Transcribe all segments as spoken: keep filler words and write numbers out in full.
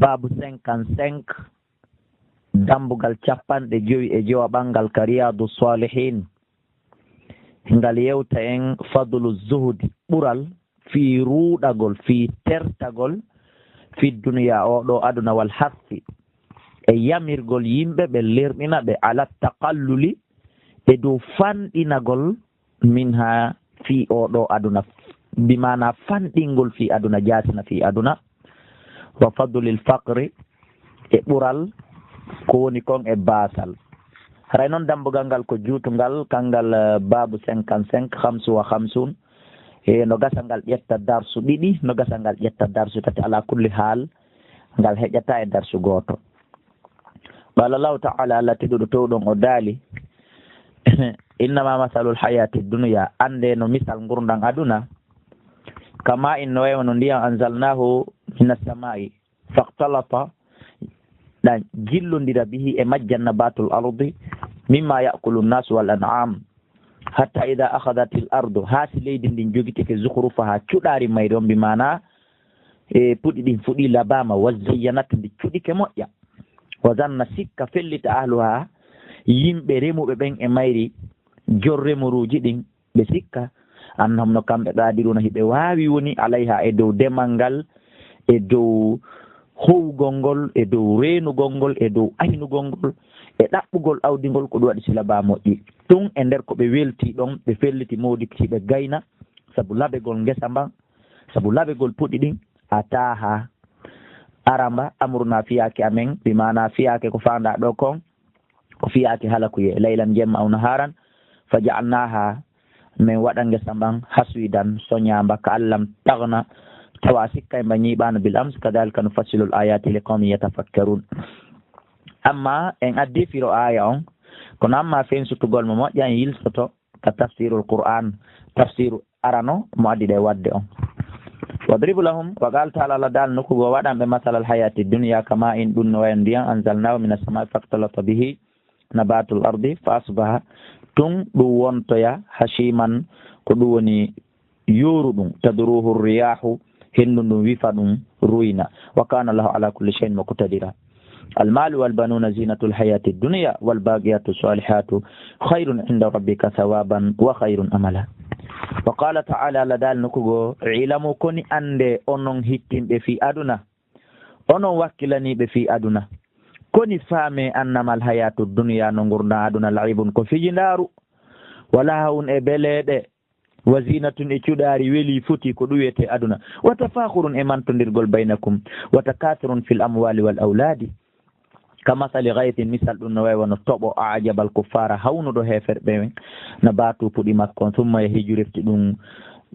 Baabu cinquante-cinq, dammbugal capanɗe jowi e jowaɓal ngal ka Riyadu Salihin. Ngal yewta en fadlu zuhdi, ɓural fii ruuɗagol, fii tertagol, fi duniya, oo ɗoo aduna, wal hassi, e yamirgol yimɓe ɓe lerɗina ɓe, ala taqalluli, e dow fanɗinagol, minha, fii oo ɗoo aduna, bi maana fanɗingol fii aduna, jaasina fii aduna, wa fadlil faqri, e ɓural ko woni kon e baasal. Haray non dammbugal ngal ko juutungal, kangal, eh, baabu cinquante-cinq, khamsu wa khamsun. E no gasa ngal ƴetta darsu ɗiɗi, no gasa ngal ƴetta darsu tati, ala kulli haal, ngal heƴata e darsu gooto. Qala Allahu ta'ala, Allah teɗuɗo towɗon o daali, innama masalul hayati dunya, annde no misal ngurndan aduna, kama in no wayno ndiyam, anzalnahu minas sama'i, faqtalata, ɗan jillondira, bihi, e majjan, nabatul ardi, mimma ya'kulu nnasu wal an'am, hatta idha akhadhatil ardu, haa si leydi ndin jogitike, zukhrufaha, cuɗaari mayri on, bi maana, e puɗi ɗin fuɗi, labaama, wa zayyanat, ndi cuɗike moƴƴa, wa zanna, sikka fellita, ahluha, yimɓe remuɓe ɓen e mayri, jon remuruuji ɗin, ɓe sikka, annahum, no kamɓe, qadiruna, hiɓe waawi woni, alayha, e dow demal ngal, e dow howgol ngol, e dow reenugol ngol, e dow aynugol ngol, e ɗaɓɓugol awdi ngol, ko ɗum waɗi sila baa moƴƴi. Tun e nder ko ɓe welti ɗon, ɓe felliti moodibti, ɓe gayna, sabu labegol ngesa mban, sabu labegol puɗi ɗin, ataaha, aramba, amruna, fiyaake amen, bi maana fiyaake ko faandaa ɗoo kon, ko fiyaake halakuyee, laylan, jemma, aw naharan, fa ja'alnaha, men waɗa ngesa mban, haswidan, soñaamba, ka allam tagna, tawa sikkay mba ñiiɓaano, bil ams, kadhalika nufassilu al ayati li qawmin yatafakkarun. Amma en addi firo aaya on, kono amma fensutugol mo moƴƴa en yilsoto ka tafsirul Qur'an, tafsiru arano mo addi ɗe wadde on. Wadribu lahum, wa qala ta'ala, Allah daal nokku goo, waɗan ɓe masalal hayati dunya kama in, ɗum no wayan ndiyam, anzalnahu minas samai faktalata bihi nabatul ardi fa asbaha, tun ɗum wontoya hashiman, ko ɗum woni yooru ɗum, tadruhu riyahu, henndu ndun wifa ɗum ruyna. Wa kana Allahu ala kulli shay'in muqtadira. Al malu wal banuna zinatul hayati dunya wal baqiyatu salihatu khayrun inda rabbika thawaban wa khayrun amala. Wa qala ta'ala, Allah daal nokku goo, ilamu, koni annde onon hittinɓe fii aduna, onon wakkilaniiɓe fii aduna, koni faame annamal hayatu dunya, no ngurndan aduna, la'ibun, ko fijindaaru, wa lahawun, e beleeɗe, wa zinatun, e cuɗaari, weli, foti, ko ɗum wiyetee aduna. Wa tafakhurun, e mantondirgol, baynakum, wa takathurun fil amwali wal awladi. Ka masali ghaythin, misal ɗum no way wano toɓo, a'jabal kuffara, hawnuɗo heeferɓe ɓen, nabatu, puɗi makko on, thumma yahiju, refti ɗum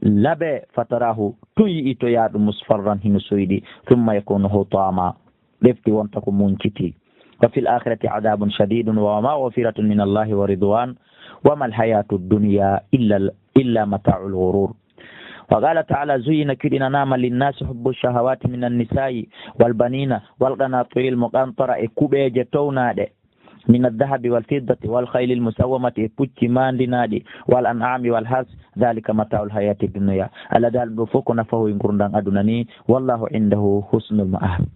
labe, fatarahu, tun yi'itoya ɗum, musfarran, hino soyɗi, thumma yakunu hutama, refti wonta ko munciti. Wa fil akhirati adabun shadidun wa maghfiratun min Allahi wa ridwan, wa mal hayatu dunya illa, illa mata'ul ghurur. Wa qala ta'ala, zuyina, cuɗinanaama, linnasi hubbu shahawati minan nisa'i wal banina wal qanatiril muqantara, e kuɓeeje townaaɗe, minadh dhahabi wal fiddati wal khaylil musawwamati, e pucci maandinaaɗi, wal an'ami wal hars, dhalika mata'ul hayati dunya. Allah daal ɗum fof ko nafahoy ngurndan aduna ni, wallahu indahu husnul ma'ab.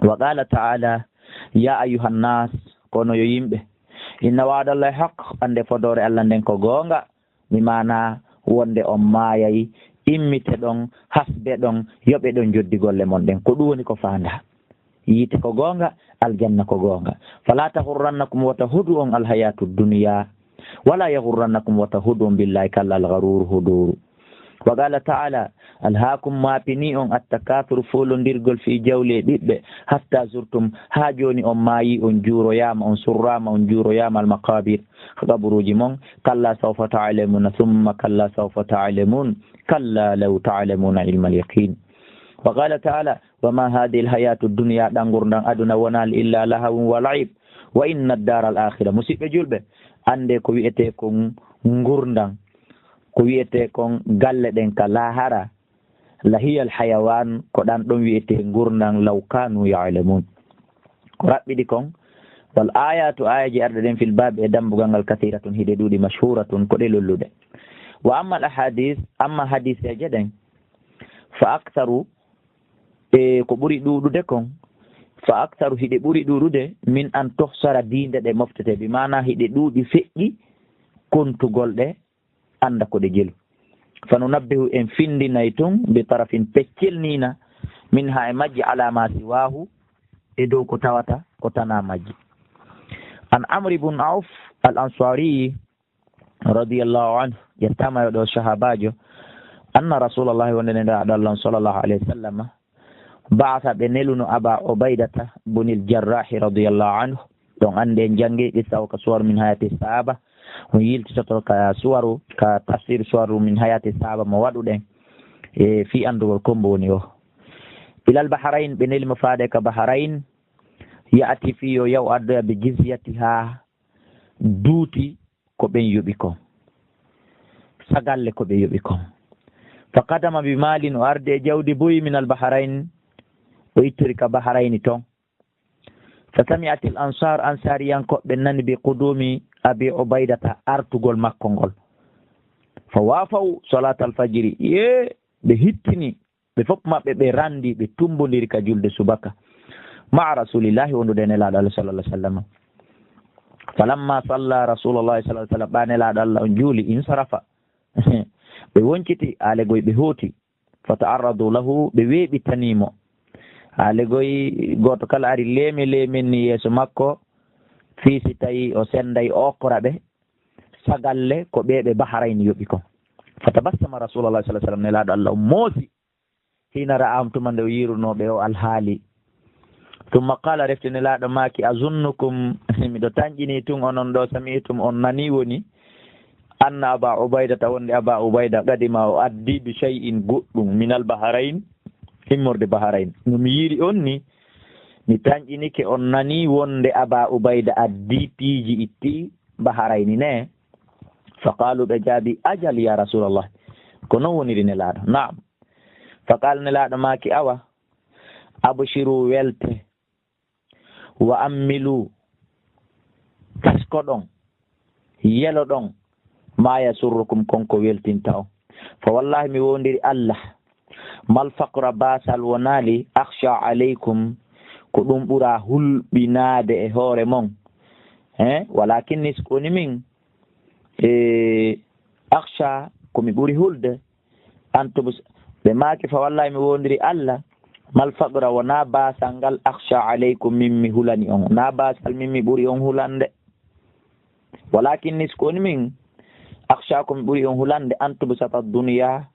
Wa qala ta'ala, ya ayyuhan nas, kono yo yimɓe, inna wa'dallahi haqq, annde fodoore Allah nden ko goonga, mi maana wonde on maayay, immite ɗon, hasbe ɗon, yoɓe ɗon joddi golle mon ɗen. Ko ɗum woni ko faandaa. Yiite ko goonga, aljanna ko goonga. Fala taghurrannakum, wota hodu on, alhayatu dunya. Wala yaghurrannakum, wota hodu on, billahi, kalla, algharuru, hodooru. Wa qala ta'ala, alhaakum, maapini on, attakathuru, foolondirgol, fii, jawle e ɓiɓɓe, hatta zurtum, haa jooni on maayi, on juuroyaama, on surraama, on juuroyaama, almaqabir, kaburuuji mon. Kalla sawfa ta'lamuna, thumma kalla sawfa ta'lamun, kalla law ta'lamuna ilmal yaqin. Wa qala ta'ala, wa ma hadhihi alhayatu dunya, ɗan ngurndan aduna wonaali, illa lahawun wa la'ib, wa inna ad-dara al-akhira. Musiɓɓe julɓe, annde ko wi'etee kon ngurndan, ko wi'etee kon galle ɗen ka laahara, lahiya al-hayawan, ko ɗan ɗon wi'etee ngurndan, law kanu ya'lamun. Ko raɓɓiɗi kon, wal ayatu, ayaji arɗe ɗen, fil babi, e dambugal ngal, kathiratun, hiɗe ɗuuɗi, mashhuratun, ko ɗe lolluɗe. Wa amma al ahadith, amma hadiseeje ɗen, fa aktharu, e ko ɓuri ɗuuɗude kon, Fa aktharu, hiɗe ɓuri ɗuuɗude, min an tuhsara, diinde ɗe moftete, bi maana hiɗe ɗuuɗi feƴƴi kontugol ɗe, annda ko ɗe jelu. Fa nunabbihu, en findinay tun, bi tarafin, peccel niina, min ha e majji, ala ma siwahu, e dow ko tawata ko tana majji. An Amr ibn Auf al-Ansari, radiyallahu anhu, yettama yo ɗo sahabajo, anna Rasulallahi, wonde ne ɗo Allah on, sallallahu alayhi wa sallam, ba'atha, ɓe neluno, Aba Ubaydata bunil Jarrahi, radiyallahu anhu. Ɗon ande en jangi qissa o ka Suwaru min Hayati Sahaba. On yiltitoto ka suwaru, ka tafsir Suwaru min Hayati Sahaba mo waɗuɗen. E fii andugol kombo woni o. Ilal Bahrain, ɓe neli mo faade ka Bahrain. Ya'ti, fii yo yaw addoya, bi jizyatiha, duuti ko ɓen yoɓi kon. Sagalle ko ɓe yoɓi kon. Fa qadama bi malin, o ardi e jawdi buy, min al Bahrain, o ittiri ka Bahrain ton. Fa sami'atil ansar, ansariyankoɓe nani, bi qudumi Abi Ubaydata, artugol makko ngol. Fa wafaw salatal fajri, ye ɓe hittini, ɓe fof maɓɓe ɓe randi, ɓe tumbondiri ka julde subaka. Ma'a Rasulillahi, wondude e Nelaaɗo Allah, sallallahu alaihi wasallam. Falamma salla Rasulullahi, sallallahu alaihi wasallam, ɓa Nelaaɗo Allah on juuli, insarafa. Ɓe wonciti, aale goy ɓe hooti. Fata'arradu lahu, ɓe weeɓitanii mo. Aale goy gooto kala ari leeme leemenni yeeso makko, fii si tawi o senday okra ɓe, sagalle ko ɓe ɓe Bahrain yoɓi kon. Fatabassama Rasulullah sallallahu alaihi wasallam, Nelaaɗo Allah on moosi, hina ra'ahum, tuma nde o yiirunoo ɓe o alhaali. Thumma qala, refti Nelaaɗo maaki, azunnukum, miɗo tanƴini tun onon ɗo, sami'tum, on nani woni, anna Aba Ubaydata, wonde Aba Ubayda, qadima, o addi, bi shay'in, goɗɗum, minal Bahrain, immorde Bahrain. No mi yiiri on ni, mi tanƴinike on nani wonde Aba Ubayda addi piiji itti Bahrain ne. Fa qalu, ɓe jaabi, ajal ya Rasulallah, ko non woniri Nelaaɗo. Naam. Fa qala, Nelaaɗo maaki, awa, abshiru, welte, wa ammilu, taskoɗon, yeloɗon, ma yasurrukum, kon ko weltinta on. Fa wallahi, mi wondiri Allah, mal faqra, baasal wonaali, akhsha alaykum, ko ɗum ɓura hulɓinaade e hoore mon. He, walakin, ni si ko woni min, e, akhsha, ko mi ɓuri hulde, an tubs-, ɓe maaki, fa wallahi, mi wondiri Allah, mal faqra, wonaa baasal ngal, akhsha alaykum, min mi hulani on, na baasal min mi ɓuri on hulande. Walakin, ni si ko woni min, akhsha, ko mi ɓuri on hulande, an tubsata dunya,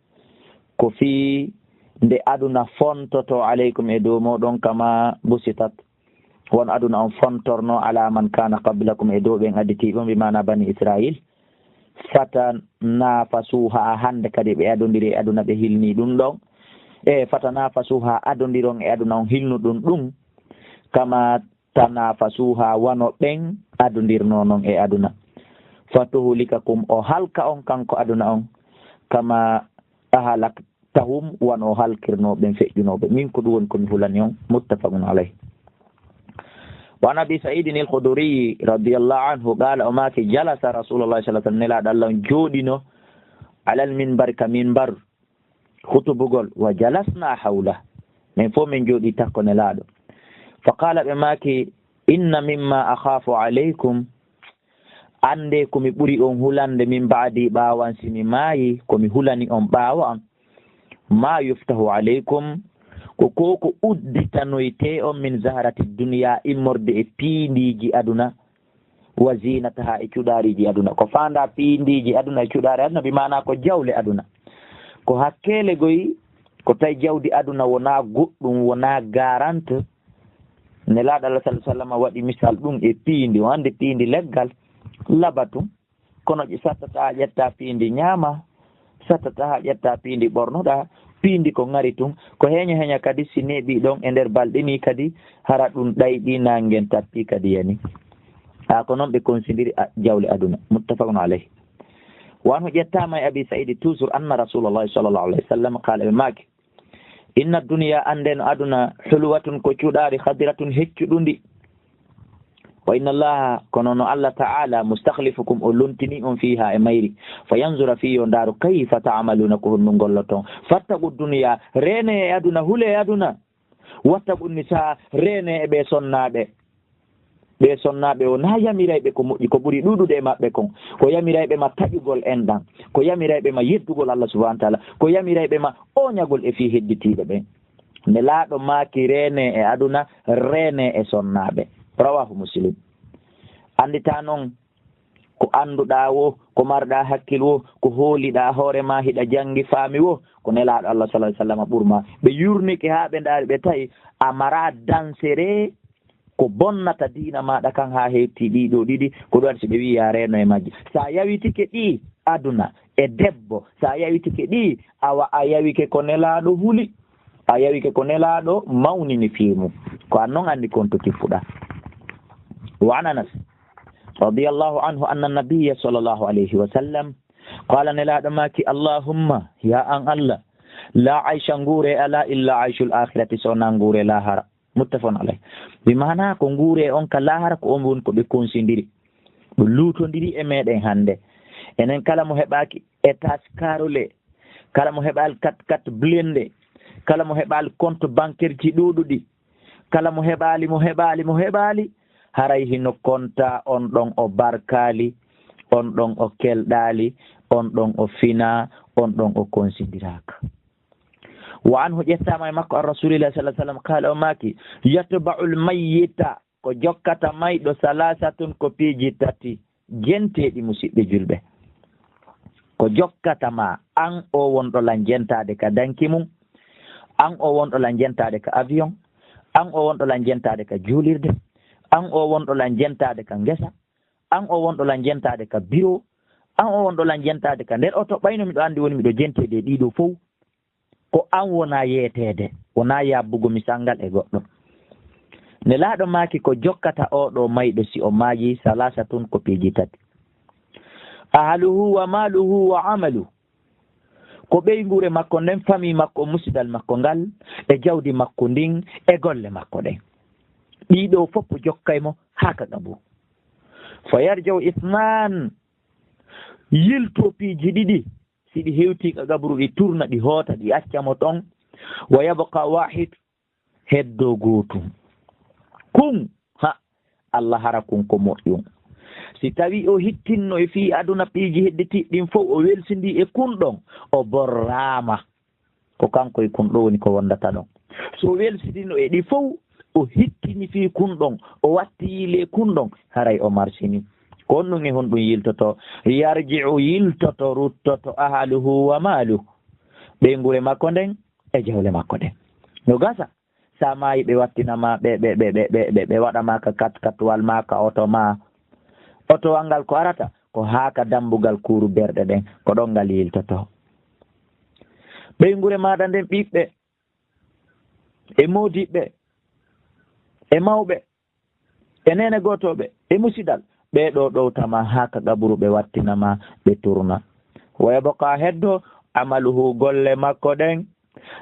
ko fii nde aduna fontoto, alaykum, e dow moɗon, kama busitat, won aduna on fontorno, ala man kana qablakum, e dow ɓen additii ɓe, bi maana bani Israil. Fatanafasuha, hande kadi ɓe adondiri e aduna, ɓe hilni ɗum ɗon. E fatanafasuha, adondiron e aduna on, hilnu ɗum ɗum. Kama tanafasuha, wano ɓen adondirno non e aduna. Fatuhlikakum, o halka on kanko aduna on. Kama ahlak tahum, wano halkirnoo ɓen feƴƴunooɓe. Min ko ɗum woni ko mi hulani on. Muttafaqun alayh. Wa an Abi Sa'idin al-Khudri radiyallahu anhu qala, o maaki, jalasa Rasulullah sallallahu alaihi wasallam, Nelaaɗo Allah on jooɗino, alal minbar, ka minbar, khutubugol, wa jalasna hawla, min fof min jooɗi takko Nelaaɗo. Fa qala, ɓe maaki, inna mimma akhafu alaykum, annde ko mi ɓuri on hulande, min ba'di, ɓaawo an si mi maayi, ko mi hulani on ɓaawo an. Ma yuftahu alaykum, ko ko ko udditanoyte on, min zaharati dunya, immorde e piindiiji aduna, wa zinataha, e cuɗaariiji aduna. Ko faanda piindiiji aduna e cuɗaari aduna, bi maana ko jawle aduna. Ko hakkeele goy, ko tawi jawdi aduna wonaa goɗɗum, wonaa garante. Nelaaɗo Allah sallallahu alaihi wasallam waɗi misal ɗum e piindi. O andi piindi leggal, labatum. Kono ƴe sattata ƴetta piindi ñaama, sattata ƴetta piindi ɓornoɗa, piindi ko ŋari tun. Ko heña heña kadi si neeɓi ɗon e nder balɗe ni kadi, hara ɗum ɗayɗi, nangen tappi kadi yani. Ha ko non ɓe konsindiri a-, jawle aduna. Muttafaqun alayh. Wa anhu, ƴettama e Abi Sa'id toujours, anna Rasulullah sallallahu alaihi wasallam qala, ɓe maaki, inna dunya, annde no aduna, hulwatun, ko cuɗaari, khadiratun, heccuɗundi. Wa inna Allaha, kono no Allah Ta'ala, mustakhlifukum, o lontini on fiha e mayri. Fa yanzura, fi yo ndaaru, kayfa ta'maluna, ko honno ngolloton. Fattaqu dunya, reene e aduna, hule e aduna. Wattaqu nisa, reene e ɓee sonnaaɓe. Ɓee sonnaaɓe o na yamirayɓe ko moƴƴi, ko ɓuri ɗuuɗude e maɓɓe kon. Ko yamirayɓe ma taƴugol enɗan. Ko yamirayɓe ma yeddugol Allah subhanahu wa taala. Ko yamirayɓe ma ooñagol e fii hedditiiɓe ɓen. Nelaaɗo maaki reene e aduna, reene e sonnaaɓe. Rawahu Muslim. Anndita non ko annduɗaa wo, ko marɗaa hakkil wo, ko hooliɗaa hoore ma hiɗa janngi faami wo, ko Nelaaɗo Allah sallallahu alaihi wasallam ɓurma. Ɓe yurnike haa ɓe ndaari ɓe tawi a maraa dansere ko bonnata diina maaɗa kan haa hewti ɗii ɗoo ɗiɗi, ko ɗum waɗi si ɓe wi'i yaa reeno e majji. Sa yawitike ɗii aduna e debbo, sa yawitike ɗii, awa a yawike ko Nelaaɗo huli, a yawike ko Nelaaɗo mawnini fii mum. Ko an non anndi kon to kiffuɗaa. Wa an Anas radiyallahu anhu anna nabiyya sallallahu alayhi wa sallam qala, Nelaaɗo maaki, Allahumma, ya an Allah, la aisha, nguure alaa, illa aishul akhirati, so wonaa nguure laahara. Muttafaqun alayh. Bi maana ko nguure on ka laahara ko on woni ko ɓe konsindiri. Ɗum luutondiri e meɗen hannde. Enen kala mo heɓaaki étage carrelé, kala mo heɓaali quatre quatre blindé, kala mo heɓaali compte bancaire ji ɗuuɗuɗi, kala mo heɓaali, mo heɓaali, mo heɓaali, haray hino konta on ɗon o barkaali, on ɗon o kelɗaali, on ɗon o finaa, on ɗon o konsindiraaka. Wa anhu, ƴettaama e makko, an Rasulillahi sallallahu alaihi wasallam, qala, o maaki, yatba'ul mayyita, ko jokkata mayɗo, salasatun, ko piiji tati jenteeɗi, musiɓɓe julɓe. Ko jokkata ma, an o wonɗo lan jentaade ka danki mum, an o wonɗo lan jentaade ka avion, an o wonɗo lan jentaade ka juulirde, an o wonɗo lan jentaade ka ngesa, an o wonɗo lan jentaade ka biro, an o wonɗo lan jentaade ka nder oto, ɓayno miɗo anndi woni miɗo jenteede e ɗiɗo fow. Ko an wona yeeteede, wona yabbugo misal ngal e goɗɗo. Nelaaɗo maaki ko jokkata oo ɗoo mayɗo si o maayi, salasatun, ko piiji tati. Ahluhu wa maluhu wa amalu. Ko ɓeynguure makko nden, famii makko, musidal makko ngal, e jawdi makko ndin, e golle makko ɗen. Ɗii ɗoo fof jokkay mo haa ka qaburu. Fa yarja'u isnan, yiltoo piiji ɗiɗi, si ɗi hewtii ka qaburu, ɗi turna, ɗi hoota, ɗi acca mo ton. Wa yabqa wahid, heddoo gootum. Kun, ha, Allah hara kun ko moƴƴun. Si tawii o hittinno e fii aduna piiji hedditiiɗi ɗin fow, o welsindii e kun ɗon, o borraama. Ko kanko e kun ɗoo woni ko wondata ɗon. So o welsindino e ɗi fow, o hittini fii kun ɗon, o watti yiile kun ɗon, haray o marsini. Ko honɗun e honɗun yiltoto? Yarji'u, yiltoto, ruttoto, ahluhu wa maluhu. Ɓeynguure makko nden e jawle makko ɗen. No gasa. Sa maayi, ɓe wattina ma, ɓe, ɓe, ɓe, ɓe, ɓe, ɓe, ɓe waɗa ma ka kat-, katwal ma, ka oto ma. Otowal ngal ko arata, ko haa ka dambugal kuuru berɗe ɗen, ko ɗon ngal yiltoto. Ɓeynguure maaɗa nden, ɓiɓɓe, e moodiɓɓe, e mawɓe, e neene gootooɓe, e musidal, ɓee ɗoo ɗowta ma haa ka qaburu, ɓe wattina ma, ɓe turna. Wa yabqa, heddo, amaluhu, golle makko ɗen.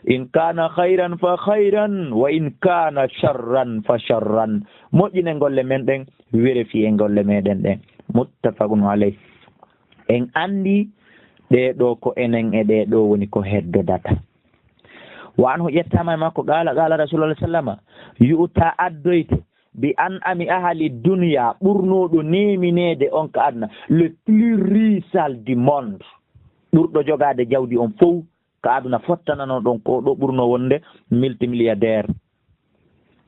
In kana khayran fa khayran, wa in kana sharran fa sharran. Moƴƴinen golle men ɗen, vérifier golle meɗen ɗen. Muttafaqun alayh. En anndi ɗee ɗoo ko enen e ɗee ɗoo woni ko heddodata. Wa anhu, ƴettaama e makko, qaala, qaala Rasulullah sallama, yu'ta, addoyte, bi an'ami ahli dunya, ɓurnooɗo neemineede on ka aduna, le plus riche du monde, ɓurɗo jogaade jawdi on fow ka aduna, fottanano ɗon ko ɗo ɓurno wonde multimilliardaire.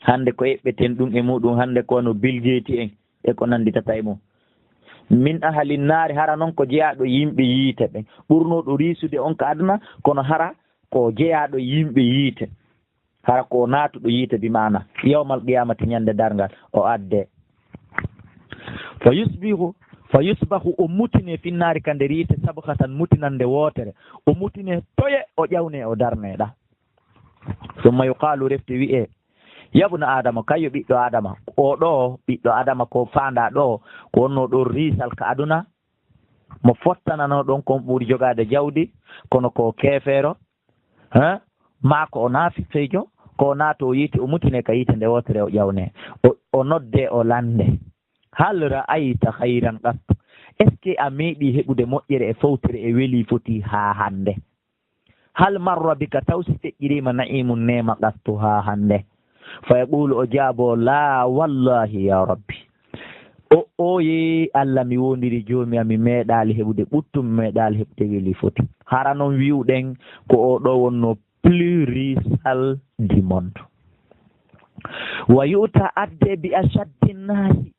Hannde ko eɓɓeten ɗum e muɗum, hannde ko wano Bill Gates en e ko nannditata e mum. Min ahli naari, hara non ko jeyaaɗo yimɓe yiite ɓen. Ɓurnooɗo riisude on ka aduna, kono hara ko jeyaaɗo yimɓe yiite. Hara ko naatuɗo yiite, bi maana yawmal qiyamati, ñande darngal, o adde. Fa yusbihu, fa yusbahu, o mutine, finnaari ka nder yiite, sabghatan, mutinande wootere. O mutine toye, o ƴawne, o darne ɗa. Summa yuqaalu, refti wi'e, yabna Adama, kayo ɓiɗɗo Adama, o ɗo ɓiɗɗo Adama ko faanda ɗo, ko wonno ɗo riisal ka aduna, mo fottanano ɗon kon ɓuri jogaade jawdi, kono ko keefeero, ha? Maa ko o naafiqeejo, ko o naato o yiite, o mutine ka yiite nde wootere, o ƴawne, o, o nodde, o lande. Hal ra'ayta khayran qattu? Est-ce que a meeɗi heɓude moƴƴere e fowtere e weli foti haa hannde? Hal marra bika, taw si feƴƴiriima, na'imun, neema, qattu, haa hannde? Fa yaqulu, o jaabo, "La wallahi ya Rabbi." O, oye Allah, mi wondiri joomi am, mi meeɗaali heɓude ɓuttu, mi meeɗaali heɓude weli foti. Hara noon wi'uɗen ko o ɗo wonno plus riche du monde. Wa yu'ta adde bi ashaddi nnaasi,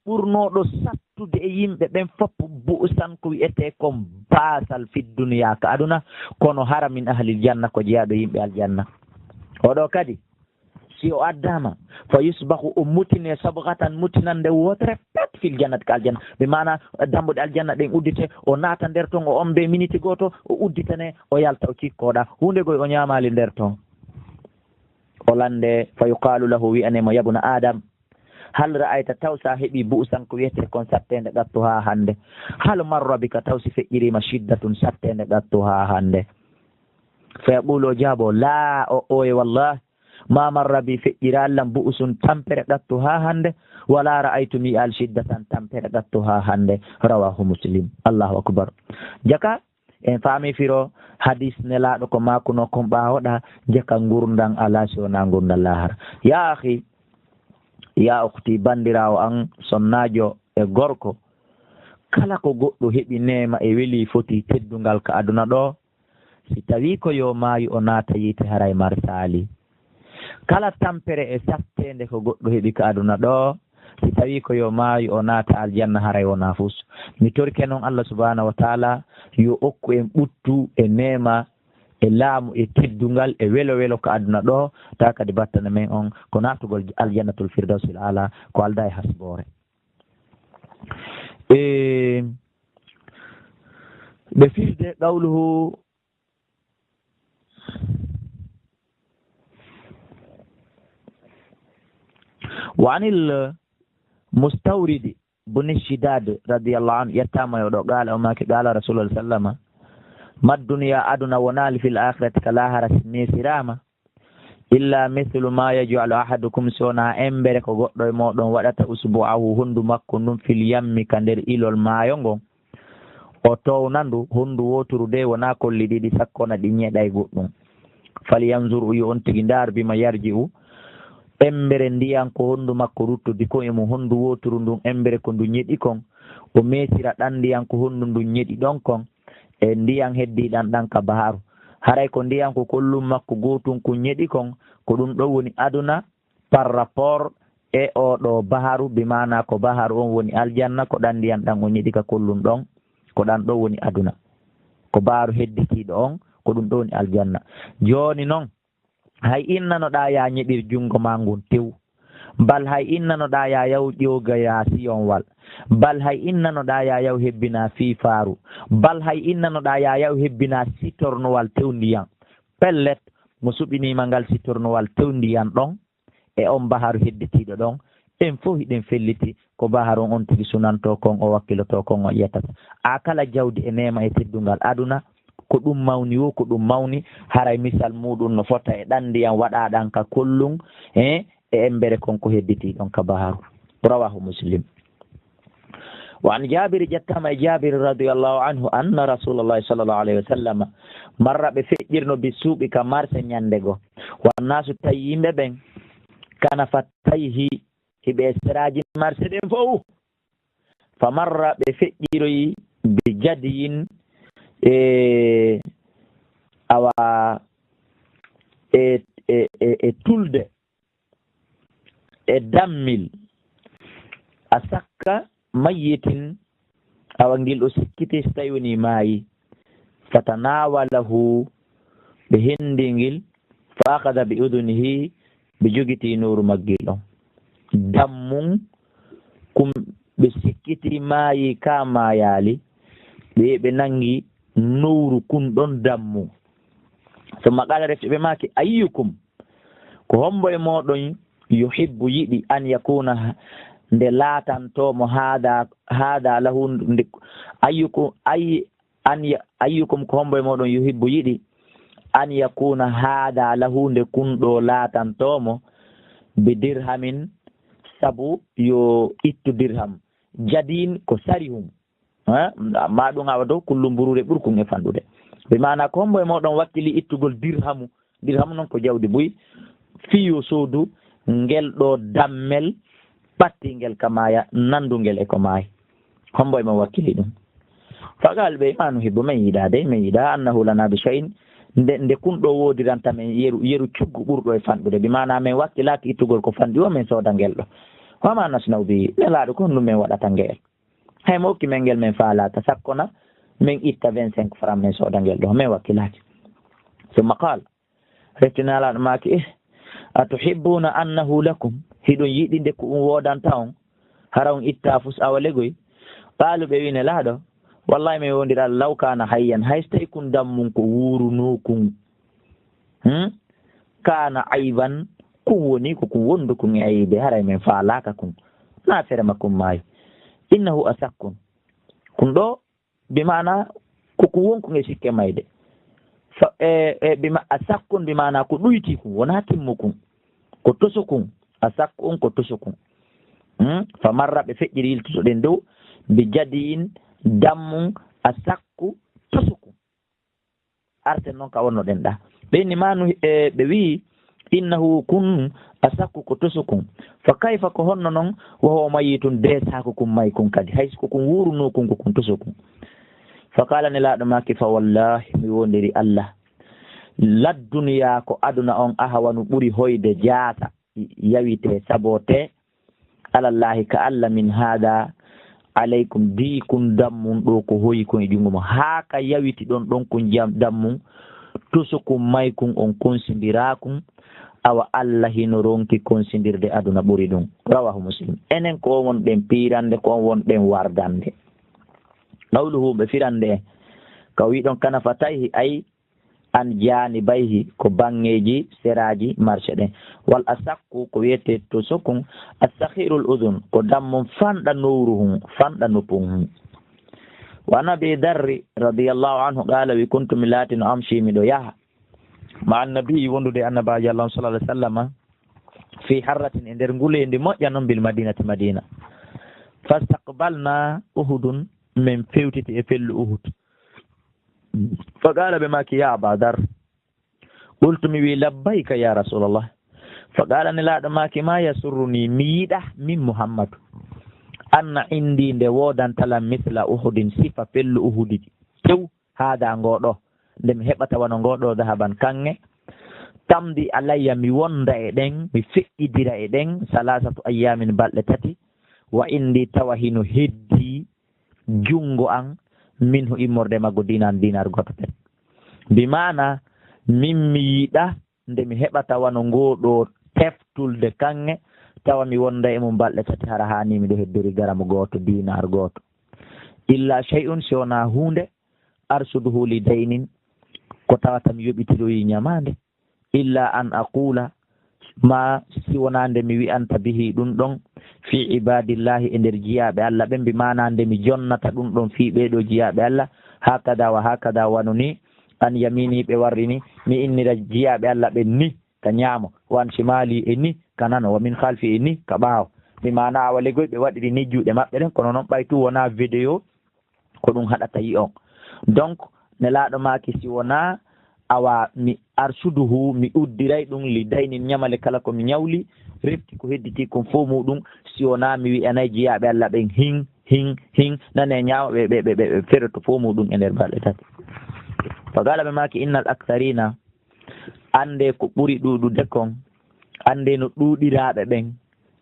ɓurnooɗo sattude e yimɓe ɓen fof bu'usan ko wi'etee kon baasal fi duniya ka aduna, kono hara min ahlil janna ko jeyaaɗo yimɓe aljanna. Oɗo kadi, si o addaama, fa yusbahu, o mutine sabghatan, mutinande wootere pet fil jannati ka aljanna. Ɓe maana dambuɗe aljanna ɗen uddite, o naata nder ton, o ombe miniti gooto, o udditane, o yalta, o cikkooɗa. Huunde goy o ñaamaali nder ton. O lande, fa yuqaalu lahu, wi'anee mo, "Yabna Adam, hal ra'ayta, taw sa heɓi bu'usan ko wi'etee kon satteende qattu haa hannde? Hal marra bika, taw si feƴƴiriima shiddatun satteende qattu haa hannde?" Fa yaqulu, o jaabo, "La, o, oye wallahi, ma marra bi, feƴƴiraali lan bu'usun tampere qattu haa hannde, wala ra'aytu, mi yi'aali shiddatan tampere qattu haa hannde." Rawahu Muslim. Allahu akbar. Jaka, en faami firo hadis Nelaaɗo ko maakunoo kon ɓaawoɗa, jaka ngurndan alaa si wonaa ngurndan laahara. Ya akhi, ya ukhti, banndiraawo an, sonnaajo e gorko, kala ko goɗɗo heɓi neema e weli foti teddungal ka aduna ɗo, si tawii ko yo maayu o naata yiite haray marsaali. Kala tampere e satteende ko goɗɗo heɓi ka aduna ɗo, si tawii ko yo maayu o naata aljanna haray wonaa fus. Mi torike noon Allah subhanahu wa taala yo okku en ɓuttu e neema e laamu e teddungal e welo welo ka aduna ɗo, tawa kadi battane men on ko naatugol aljannatul firdawsil ala ko aldaa e hasboore. E ɓe firde qawluhu wa anil mustawridi buni Shidad radiyallahu anhu, yettaama yo ɗo, qaala, o maaki, qaala Rasulullah sallama, "Ma dunya, aduna wonaali, fil akhirati, ka laahara si meesiraama, illa mithlu ma yaj'alu ahadukum, si wonaa embere ko goɗɗo e mooɗon waɗata usbu'ahu, honndu makko ndun, fil yammi, ka nder ilol maayo ngon, o towna ndu, honndu wooturu de wonaa kolli ɗiɗi, sakko na ɗi ñeɗay goɗɗum. Falyanzur, yo on tigi ndaaru, bima yarji'u, embere ndiyan ko honndu makko ruttodi kon e mun, honndu wooturu ndun embere ko ndu ñeɗi kon, o meesira ɗan ndiyan ko honndu ndun ñeɗi ɗon kon, e ndiyan heddiiɗan ɗan ka baharu. Haray ko ndiyan ko kollum makko gootun kun ñeɗi kon, ko ɗun ɗon woni aduna par rapport e oo ɗoo baharu, bi maanaa ko baharu on woni aljanna, ko ɗan ndiyan ɗan o ñeɗi ka kollum ɗon, ko ɗan ɗon woni aduna. Ko baharu hedditiiɗo on, ko ɗun ɗon woni aljanna. Jooni non, hay innanoɗaa yaa ñeɗir junngo maa ngun tew, bal hay innanoɗaa yaa yaw ƴooga yaa siyon wal, bal hay innanoɗaa yaa yaw hebbinaa fiifaaru, bal hay innanoɗaa yaa yaw hebbinaa sitornowal tew ndiyan. Pellet, mo suɓiniima ngal sitornowal tew ndiyan ɗon, e on baharu hedditiiɗo ɗon, en fof hiɗen felliti ko baharu on, on tigi sunantoo kon, o wakkilotoo kon, o ƴettata. A kala jawdi e neema e teddungal aduna, ko ɗum mawni woo, ko ɗum mawni, haray misal muuɗum no fota e ɗan ndiyan waɗaaɗan ka kollum, e, e embere kon ko hedditii ɗon ka baharu. Rawahu Muslim. Wa an Jaabir, ƴettaama e Jaabir radiyallahu anhu, anna Rasuulallahi sallallahu alayhi wa sallam, marra, ɓe feƴƴirno, bi suuqi, ka marse ñande goo. Wa naasu, tawi yimɓe ɓen, kanafatayhi, hiɓe e seraaji marse ɗen fow. Fa marra, ɓe feƴƴiroyi, bi jadiyin, e awa, e, e, e, e tulde, e dammil, a sakka mayyitin, awa ngil o sikkiti si tawi woni maayi, fatanawalahu, ɓe hendi ngil, fa akhadha bi udunihi, ɓe jogiti nowru maggil ɗon. Dammun kun ɓe sikkiti maayi ka maayaali, ɓe, ɓe nangi nowru kun ɗon dammu. Summa qala, refti ɓe maaki, ayyukum, ko hombo e mooɗon yuhibbu yiɗi an yakuna nde laatantoo mo haada, haada lahu nde, ayyukum, ay, an ya-, ayyukum ko hombo e mooɗon yuhibbu yiɗi an yakuna haada lahu nde kun ɗoo laatantoo mo bi dirhamin sabu yo ittu dirham jadin ko sarihum. Ha? Amma ɗum awa dow kullum mburuure ɓurkun e fanɗude. Bi maana ko hombo e mooɗon wakkili ittugol dirhamu. Dirhamu non ko jawdi buy. Fii yo soodu ngel ɗoo dammel ɓattingel ka maaya, nanndungel e ko maayi. Hombo e mon wakkili ɗum? Faqaala ɓe, maa nuhibbu, men yiɗaa de, men yiɗaa, annahu lana bi shay'in, nde, nde kun ɗoo woodiranta men yeru, yeru cuggu ɓurɗo e fanɗude. Bi maanaa men wakkilaaki ittugol ko fanɗi o, men sooda ngel ɗoo. Wa ma nasna'u bi, Nelaaɗo, ko honɗum men waɗata ngel? Hay mo okki men ngel, men faalaaka, sakkona men itta vingt-cinq francs, men sooda ngel ɗoo, men wakkilaaki. Summa qaala, refti Nelaaɗo maaki, eh, atuhibbuna annahu lakum, hiɗon yiɗi nde ko un woodanta on, hara on itta fus awa legoy? Qaalu, ɓe wi Nelaaɗo, wallahi men wondira, law kaana hayyan, hay so tawi kun dammun ko wuurunoo kun, hmm? Kaana ayban, kun woni ko kun wondu kun e ayibe, haray men faalaaka kun. Na fere ma kun maayi. Innahu asakkun. Kun ɗoo, bi maana, ko kun won kun e sikke mayde. Fa, e, e, bi ma, asakkun, bi maana, ko ɗuyti kun, wonaa timmu kun. Ko toso kun, asakkun, ko toso kun. Hmm? Fa marra, ɓe feƴƴiri yiltuto ɗen dow, bi jadiyin, dammun, asakku, toso kun. Arten non ka wonno ɗen ɗa. Ɓe inni maanu, e, ɓe wi'i, innahu kun asakku ko toso kun. Fa kayfa, ko honno non, wa huwa mayyitun, deesaako kun may kun kadi. Hay si ko kun wuurunoo kun, ko kun toso kun. Fa qaala, Nelaaɗo maaki, fa wallahi, mi wondiri Allah. Ladduniyaa ko aduna on ahawanu ɓuri hoyde jaata. Yawite, sabote, alallahi ka Allah, min haada alaykum, dii kun dammun ɗoo ko hoyi kon e junngo mo. Haa ka yawiti ɗon, ɗon kun jam, dammun, toso kun may kun on konsindiraa kun, awa Allah hino ronki konsindirde aduna ɓuri ɗum. Rawahu Muslim. Enen ko wonɗen piirande, ko wonɗen wardande. Qawluhu, ɓe firande, ka wi'i ɗon kana fatayhi, ay, an jaanibayhi, ko baŋŋeeji seraaji marche ɗen. Wal asakku, ko wiyetee toso kun, assakhirul udhun, ko dammon fanɗa nowru hun, fanɗa nopun hun. Wa an Abi Darri radiyallahu anhu qaala, wi kuntu, mi laatino, amshi, miɗo yaha, ma annabi, wondude annabaajo Allah on sallallahu alaihi wasallam, fi harratin, e nder nguleendi moƴƴa non, bil madinati, Madina. Fastaqbalna Uhudun, men fewtiti e fellu Uhud. Fa qaala, ɓe maaki, ya Aba Dar. Qultu, mi wi, labbayka ya Rasulallah. Fa qaala, Nelaaɗo maaki, ma yasurruni, mi yiɗa, min Muhammadu, anna indi, nde woodanta lan misla Uhudin, sifa fellu Uhudi tew, haada ngoo ɗoo, nde mi heɓata wano ngoo ɗoo dahaban kaŋŋe. Tamdi alayya, mi wonda e ɗen, mi feƴƴidira e ɗen, salasatu ayyaamin, balɗe tati, wa indi, tawa hino heddii junngo an, minhu, immorde maggo, dinan, dinar gooto pet. Bi maana, min mi yiɗa nde mi heɓata wano ngoo ɗoo teftulde kaŋŋe, tawa mi wonda e mum balɗe tati, hara haani miɗo heddori garamu gooto, dinar gooto. Illa shay'un, si wonaa huunde, arsuduhu li daynin, ko tawata mi yoɓitiroyi ñamaande. Illa an aqula, ma si wonaa nde mi wi'anta bihi ɗum ɗon, fi ibadillahi, e nder jiyaaɓe Allah ɓen, bi maana nde mi jonnata ɗum ɗon fii ɓee ɗoo jiyaaɓe Allah, hakada wa hakada, wano ni, an yamini, ɓe warri ni, mi innira jiyaaɓe Allah ɓen ni ka ñaamo, wa an shimali, e ni ka nano, wa min khalfi, e ni ka ɓaawo. Bi maana awa legoy ɓe waɗiri ni juuɗe maɓɓe ɗen, kono non ɓay tun wonaa vidéo ko ɗum haɗata yi'on. Donc, Nelaaɗo maaki, si wonaa awa mi arsuduhu, mi uddiray ɗum li daynin, ñamale kala ko mi ñawli, refti ko hedditi kon fof muɗum, si wonaa mi wi'anay jiyaaɓe Allah ɓen hin, hin, hin, nane ñaama ɓe, ɓe, ɓe, ɓe, ɓe feroto fof muɗum e nder balɗe tati. Fa qaala, ɓe maaki, innal aktharina, annde ko ɓuri ɗuuɗude kon, annde no ɗuuɗiraaɓe ɓen,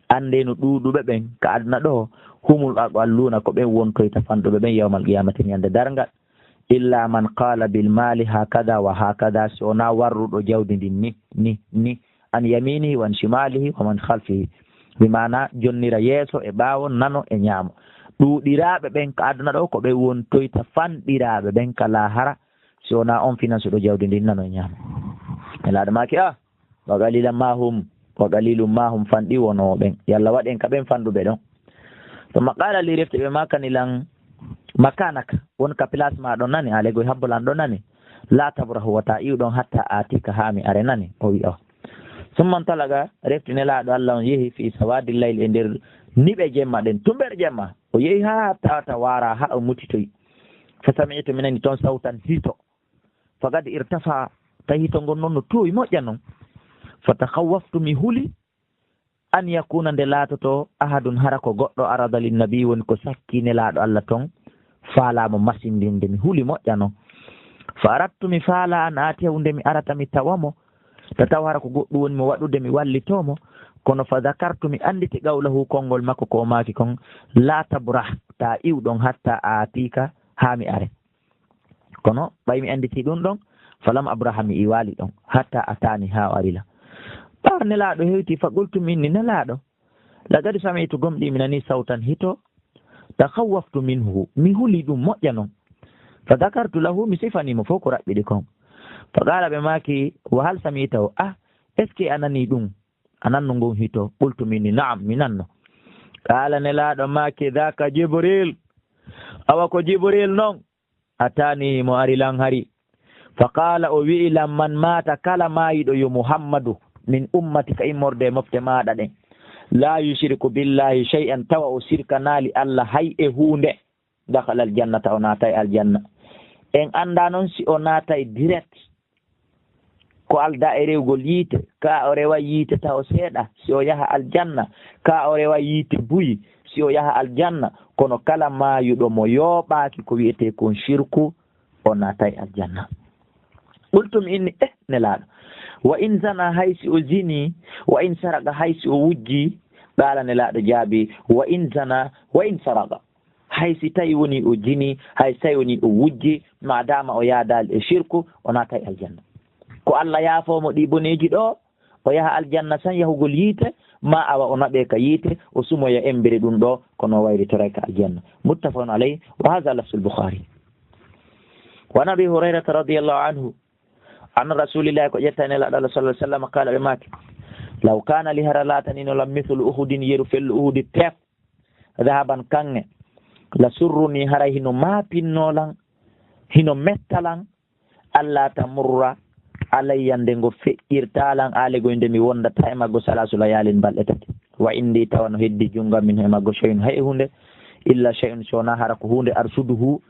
annde no ɗuuɗuɓe ɓen ka aduna ɗoo, humul aqalluuna, ko ɓen wontoyta fanɗuɓe ɓen yawmal qiyamati, ñande darngal. Illa man qaala bil maali hakada wa hakada, si wonaa warruɗo jawdi ndin ni, ni, ni, an yaminihi wa an shimalihi wa man khalfihi. Bi maana jonnira yeeso e ɓaawo, nano e ñaamo. Ɗuuɗiraaɓe ɓen ka aduna ɗoo, ko ɓe wontoyta fanɗiraaɓe ɓen ka laahara, si wonaa on finansuɗo jawdi ndin nano e ñaamo. Nelaaɗo maaki, ah, wa qalilan ma hum, wa qalilun ma hum, fanɗi wonoo ɓen. Yalla waɗen ka ɓen fanɗuɓe ɗon. Summa qaala li, refti ɓe maakani lan, makanaka, won ka place ma ɗon nani, a legoy habbo lan ɗon nani. La tabrahu, wata iwɗon hatta atika, haa mi are nani, o wi'a. Summa ntalaqa, refti Nelaaɗo Allah on yehi fi sawaadil layl, e nder niɓe jemma ɗen, tumber jemma. O yehi haa tawata waara, haa o mutitoyi. Fa sami'tu, mi nani ton sawtan hito. Faqad irtafa, tawi hito ngon non no toowi moƴƴa non. Fa takhawwaftu, mi huli, an yakuna, nde laatoto, ahadun, hara ko goɗɗo, arada linnabi, woni ko sakki Nelaaɗo Allah ton, faalaamo masindinde, mi huli moƴƴa non. Fa aradtu, mi faala, an aatiyahu, nde mi arata mi tawa mo, ta taw hara ko goɗɗum woni mo waɗude, mi wallitoo mo. Kono fa dakartu, mi annditi qawlahu, konngol makko ko o maaki kon, la tabrah, ta iw ɗon, hatta aatika, haa mi are. Kono ɓay mi annditi ɗum ɗon, falam abraha, mi iwaali ɗon, hatta ataani, haa o ari lan. Ɓaawo Nelaaɗo hewti, fa qultu, mi inni, Nelaaɗo, laqad sami'tu, gomɗii mi nanii, sawtan, hito, takhawwaftu minhu, mi huli ɗum moƴƴa non. Fa dakartu lahu, mi sifanii mo fof ko raɓɓiɗi kon. Fa qaala, ɓe maaki, wa hal sami'tahu, ah, est-ce que a nanii ɗum? A nanno ngon hito? Qultu, mi inni, na'am, mi nanno. Qaala, Nelaaɗo maaki, dhaka Jibril, awa ko Jibril non. Ataani, mo ari lan hari. Fa qaala, o wi'i lan, man maata, kala maayiɗo, yo Muhammadu, min ummati, ka immorde e mofte maaɗa ɗen, laa yushriku billahi shay'an, tawa o sirkanaali Allah hay e huunde, dakhala aljannata, o naatay aljanna. En anndaa non si o naatay direct, ko aldaa e rewgol yiite, kaa o rewa yiite taho seeɗa, si o yaha aljanna, kaa o rewa yiite buy, si o yaha aljanna. Kono kala maayuɗo mo yooɓaaki ko wi'etee kon shirku, o naatay aljanna. Qultu, mi inni, eh, Nelaaɗo, wa in zana, hay si o zini, wa in saraqa, hay si o wujji? Qaala, Nelaaɗo jaabi, wa in zana, wa in saraqa. Hay si tawi woni o zini, hay si tawi woni o wujji, ma dama o yaadaali e shirku, o naatay aljanna. Ko Allah yaafoo mo ɗi boneeji ɗo, o yaha aljanna san yahugol yiite, ma awa o naɓee ka yiite, o sumoya embere ɗum ɗo, kono o wayritoray ka aljanna. Muttafaqun alayh, wa hadha lafzul Bukhari. Wa an Abi Hurayrata radiyallahu anhu, anna Rasulillahi, ko ƴetta e Nelaaɗo Allah sallallahu alayhi wa sallam, qaala, ɓe maaki, law kaana li, hara laatanino lan, mithlu Uhudin, yeru fellu Uhudi teef, dhahaban, kaŋŋe, la surruni, haray hino maapinnoo lan, hino metta lan, alla tamurra alayya, nde ngo feƴƴirtaa lan aalegoy, nde mi wondataa e maggo, salaasu layaalin, balɗe tati. Wa indi, tawa no heddi junngo am, min, e maggo, shay'un, hay e huunde, illa shay'un, so wonaa hara ko huunde, arsuduhu,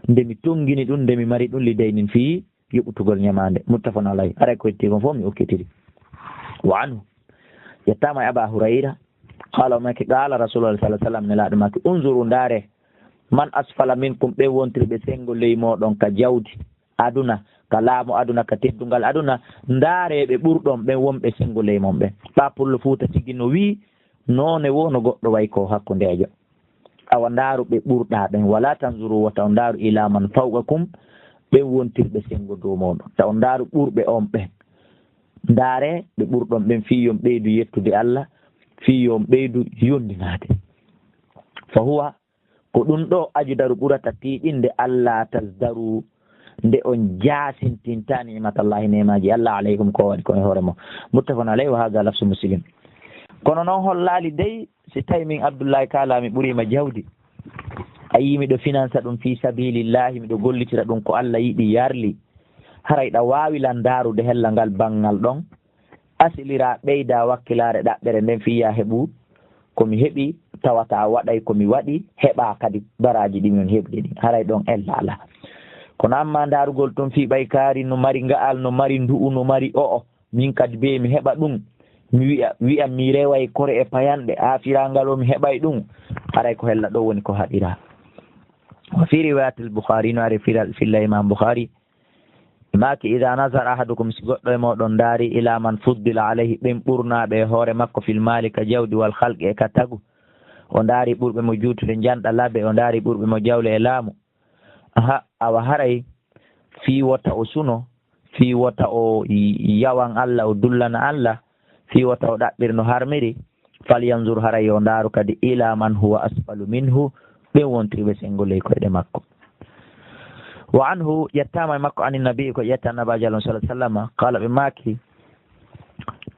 nde mi tonngini ɗum, nde mi mari ɗum, li daynin, fii yoɓutugol ñamaande. Muttafaqun alayh. Haray ko hetti kon fof mi okkitiri. Wa anhu, yettaama e Aba Hurayra, qaala, o maaki, qaala Rasulullah sallallahu alayhi wa sallam, Nelaaɗo maaki, unzuru, ndaare, man asfala minkum, ɓe wontirɓe senngo ley mooɗon ka jawdi aduna, ka laamu aduna, ka teddungal aduna, ndaare ɓe ɓurɗon ɓen wonɓe senngo ley mon ɓen. Paa Pullo Fuuta Tigi no wi'i, noone woo no goɗɗo way ko hakkundeejo. Awa ndaaru ɓe ɓurɗaa ɓen. Wala tanzuru, wota on ndaaru, ila man fawqakum, ɓen wontirɓe senngo dow mooɗon. Ta on ndaaru ɓurɓe on ɓen. Ndaare ɓe ɓurɗon ɓen fii yo on ɓeydu yettude Alla, fii yo on ɓeydu yondinaade. Fa huwa, ko ɗum ɗo ajdaru ɓurata tiiɗinde, alla tazdaru, nde on jaasintinta ni'matallahi, neemaaji Alla, alaykum, ko waɗi kon e hoore mon. Muttafaqun alayhi, wa hadha lafzu Muslim. Kono noon hollaali dey, si tawi min Abdullahi kaala mi ɓuriima jawdi, a yii miɗo finansa ɗum fii sabilillahi, miɗo gollitira ɗum ko Alla yiɗi yarli, haray ɗa waawi lan ndaarude hella ngal banngal ɗon, asilira, ɓeyda wakkilaare ɗaɓɓere nden fii ya heɓu ko mi heɓi, tawata a waɗay ko mi waɗi, heɓa kadi baraaji ɗi min heɓude ɗin. Haray ɗon ella alaa. Kono amma ndaarugol tun fii ɓay kaari no mari nga'al, no mari ndu'u, no mari o'o, min kadi bee mi heɓa ɗum, mi wi'a, wi'a mi reway kore e payanɗe, aafirangal o mi heɓay ɗum, haray ko hella ɗo woni ko haɗira. Wa fii riwayatil Bukhari, no ari fira-, filla Imam Bukhari, maaki, "Idaa nazara ahadukum," si goɗɗo e mooɗon ndaari, "ilaa man fuddila alayhi," ɓen ɓurnaaɓe e hoore makko, "fil maali," ka jawdi, "wal khalqi," e ka tagu, o ndaari ɓurɓe mo juutude njanɗa laabe, o ndaari ɓurɓe mo jawle e laamu. Aha, awa haray fii wota o suno, fii wota o y-, yawan Alla, o dullana Alla, fii wota o ɗaɓɓir no harmiri, "Falyanzur," haray yo ndaaru kadi, "ila man huwa asfalu minhu," ɓen wontirɓe senngo ley koyɗe makko. Wa anhu, yettaama e makko, ani nabi, ko yetta Nabaajo Allah sallallahu alaihi wasallam, qala, ɓe maaki,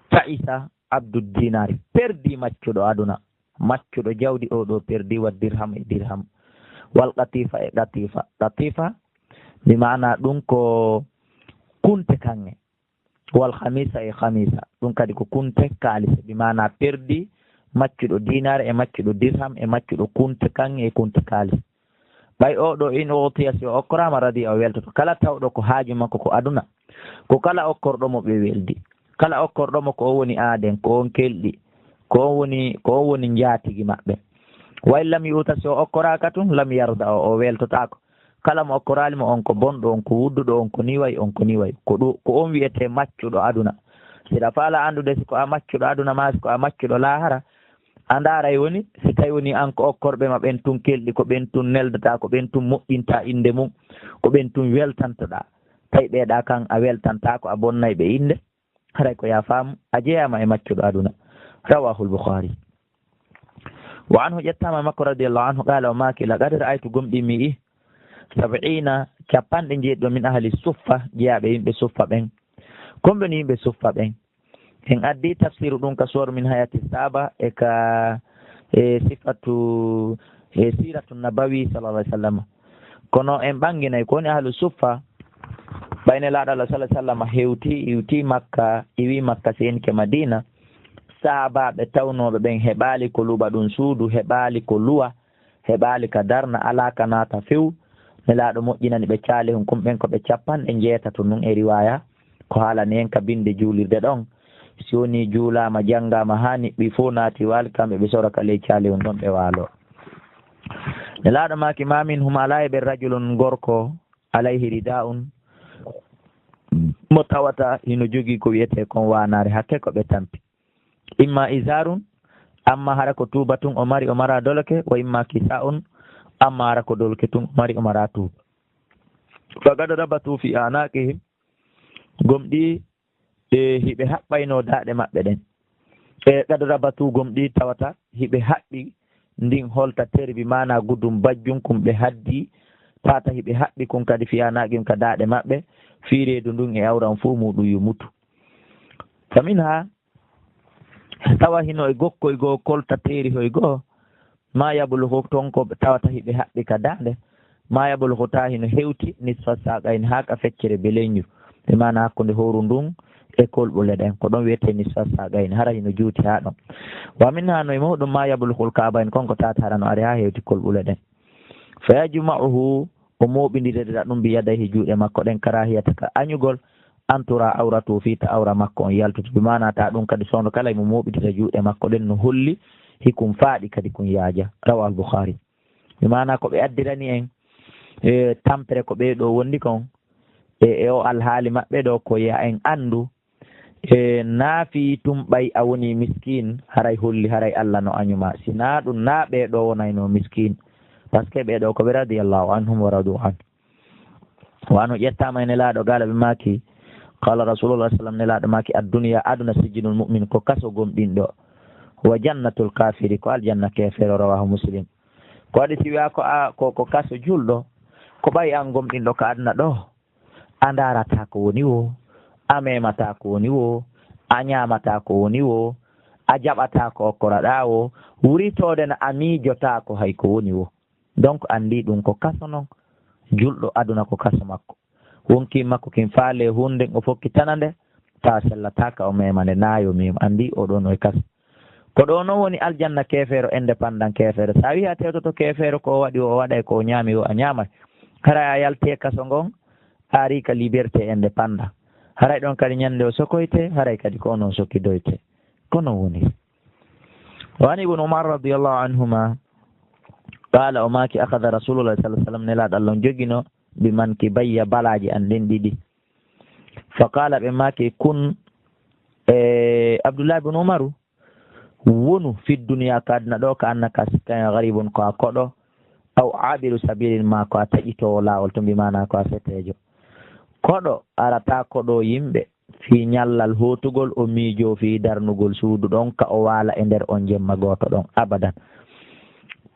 "Ta'isa abdu dinari," perdi maccuɗo aduna, maccuɗo jawdi o ɗo perdi, wa dirham e dirham, wal qatifa e qatifa. Qatifa bi maana ɗum ko kunte kaŋŋe. Wal khamisa e khamisa, ɗum kadi ko kunte kaalise, bi maana perdi maccuɗo dinar e maccuɗo dirham e maccuɗo kunte kaŋŋe e kunte kaalise. Ɓay o ɗo in utiya, si o okkoraama, radiya, o weltoto. Kala tawɗo ko haaju makko ko aduna, ko kala okkorɗo mo ɓe weldi. Kala okkorɗo mo, ko o woni aaden, ko on kelɗi, ko on woni, ko on woni njaatigi maɓɓe. Wa in lam yu'ta, si o okkoraaka tun, lam yarda, o, o weltotaako. Kala mo okkoraali mo, on ko bonɗo, on ko wudduɗo, on ko nii wayi, on ko nii wayi. Ko ɗu-, ko on wi'etee maccuɗo aduna. Si ɗa faala anndude si ko a maccuɗo aduna maa si ko a maccuɗo laahara, a ndaaray woni, si tawi woni an ko okkorɓe ma ɓen tun kelɗi, ko ɓen tun neldataa, ko ɓen tun moƴƴintaa innde mun, ko ɓen tun weltantoɗaa. Tawi ɓeeɗa kan a weltantaako, a bonnay ɓe innde, haray ko yaa faamu, a jeyaama e maccuɗo aduna. Rawahul Bukhari. Wa anhu, ƴettaama e makko radiyallahu anhu, qaala, o maaki, laqad ra'aytu, gomɗii mi yi'i, sab'iina, capanɗe njeeɗiɗo, min ahli suffa, jeyaaɓe yimɓe suffa ɓen. Kon ɓe woni yimɓe suffa ɓen? En addi tafsiru ɗum ka Suwaru min Hayati Sahaba e ka, e sifatu, e siratu nabawi sallallahu alaihi wasallam. Kono en ɓanginay ko woni ahlu suffa, ɓay Nelaaɗo Allah sallallahu alaihi wasallam hewti, iwti Makka, iwi Makka, seenike Madina. Sahabaaɓe tawnooɓe ɓen heɓaali ko luɓa ɗum suudu, heɓaali ko luwa, heɓaali ka darna, alaa ka naata few. Nelaaɗo moƴƴinani ɓe caalihun kun, ɓen ko ɓe capanɗe njeetato nun e riwaaya, ko haalani en ka binde juulirde ɗon. Si woni juulaama, janngaama haa niɓɓi fow naati waali, kamɓe ɓe sora ka ley caalihun ɗon ɓe waaloo. Nelaaɗo maaki, ma minhum, alaa e ɓen rajulun, gorko, alayhi ridaa'un, mo tawata hino jogii ko wi'etee kon waanaare, hakke ko ɓe tampi. Imma izaarun, amma hara ko tuuba tun o mari, o maraa doloke, wa imma kisaa'un, amma hara ko doloke tun o mari, o maraa tuuba. Faqad rabatuu fi a'naaqihim, gomɗii, e hiɓe haɓɓaynoo daaɗe maɓɓe ɗen. E qad rabatuu, gomɗii tawata hiɓe haɓɓi ndin holta terbi, maanaa gudun bajjun kun ɓe haddi, tawata hiɓe haɓɓi kun kadi fi a'naaqihim ka daaɗe maɓɓe, fii reedu ndun e awran fow muuɗum yo mutu. Fa minhaa, tawa hino e gokkoy goo, kolta teeri hoy goo, ma yablughu, ton ko tawata hiɓe haɓɓi ka daande, ma yablughu, taa hino hewti nisfa saaqayni, haa ka feccere belenju, bi maana hakkunde hooru ndun e kolɓule ɗen, ko ɗon wi'etee nisfa saaqayni, hara hino juuti haa ɗon. Wa minhaa, no e muuɗum, ma yablughul ka'bayni, kon ko tawata hara no ari haa hewti kolɓule ɗen. Fa yajma'uhu, o mooɓindirira ɗum, bi yadayhi, juuɗe makko ɗen, karahiyata, ka añugol, an tura awratuhu, fii ta awra makko on yaltoto. Bi maana ta ɗum kadi, soono kala mo mooɓindira juuɗe makko ɗen, no holli hikun faaɗi kadi kun yaaja. Rawahul Bukhari. Bi maana ko ɓe addirani en, e, tampere ko ɓee ɗoo wondi kon, e, e o alhaali maɓɓe ɗoo, ko ya en anndu, e, naa fii tun ɓay a woni miskiin, haray holli, haray Alla no añu ma. Si naa ɗum, naa ɓee ɗoo wonayno miskiin. Parce que ɓee ɗoo ko ɓe radiyallahu anhum wa radu anhu. Wa no ƴettaama e Nelaaɗo, qaala, ɓe maaki, qaala Rasulullah sallam, Nelaaɗo maaki, "Ad-dunya, aduna, sijnul mu'min, ko kaso gomɗinɗo, wa jannatul kafiri, ko aljanna keefeero." Rawahu Muslim. Ko waɗi si wi'a ko a, ko, ko kaso julɗo, ko ɓay an gomɗinɗo ka aduna ɗoo, a ndaarataa ko woni woo, a meemataa ko woni woo, a ñaamataa ko woni woo, a jaɓataa ko okkoraɗaa woo, wuritoode na a miijotaako hay ko woni woo. Donc, anndi ɗum ko kaso non, julɗo aduna ko kaso makko. Wonki makko kin faale huunde, o fokkitana nde, tawa sellataaka, o meema nde, naa yo miimo, anndi o ɗon o e kaso. Ko ɗo non woni aljanna keefeero, indépendant keefeero. Sa wi'i a tewtoto keefeero, ko o waɗi o, o waɗay, ko o ñaami o, a ñaamay. Hara a yalti e kaso ngon, a ari ka liberté indépendant. Haray ɗon kadi ñande o sokoyte, haray kadi ko onon sokkidoyte. Ko non woni. Wa an Ibn Umar radiyallahu anhuma, qala, o maaki, akhadha Rasulullah sallallahu alaihi wasallam, Nelaaɗo Allah on jogino, bi mankibayya, balaaji an ɗen ɗiɗi. Fa qala, ɓe maaki, kun, e, Abdullah ibn Umaru, wonu fi dunya, ka aduna ɗo, ka annaka, sikkan, gharibun, ko a koɗo, aw abiru sabilin, ma ko a taƴitoowo laawol, to mbi maana ko a seteejo. Koɗo arata koɗo yimɓe fii ñallal hootugol, o miijoo fii darnugol suudu ɗon, ka o waala e nder on jemma gooto ɗon abadan.